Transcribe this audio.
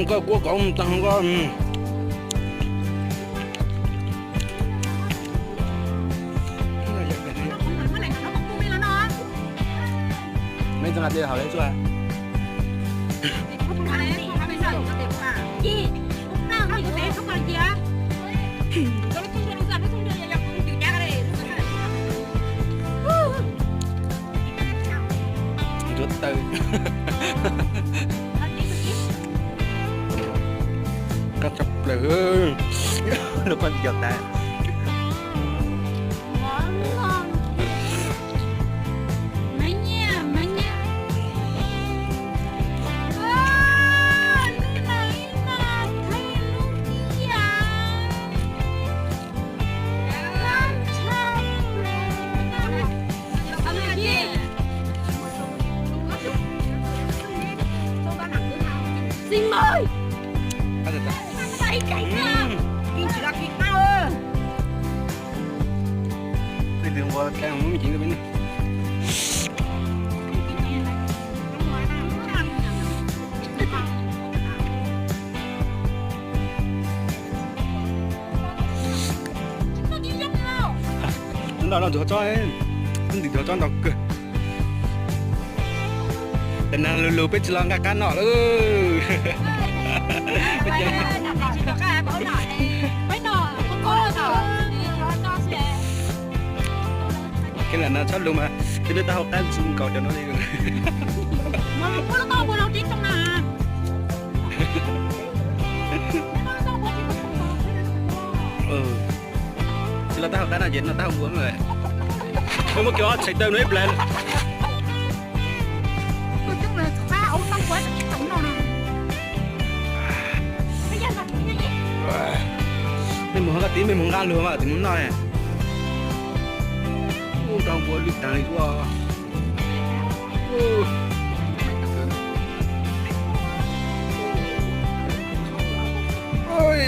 Koj kuab kom tag ko. Mấy con hạt đây hảo đấy chưa? Nchuav taw. Koj tshaj plaws. Lub koj nco tas. Xin mời. Ui, ui, ui. Ntau no tus hov tsob, tus hov tsob ntau kawg. Tam no lug lug peb tsis los nqa qab noj lawm. Kev lam no txhob lug mas, tej lub taub hau qab tsis nkaus cov no li. Tsis los taub hau qab no ces noj taub hau npua lawm. Muab kiag ob txhais taw no ib plag. Mej mus hov koj tib, mej mus nqa luag mas tsis mus noj. Ub, nrog npua lwj taag li ua. Ui.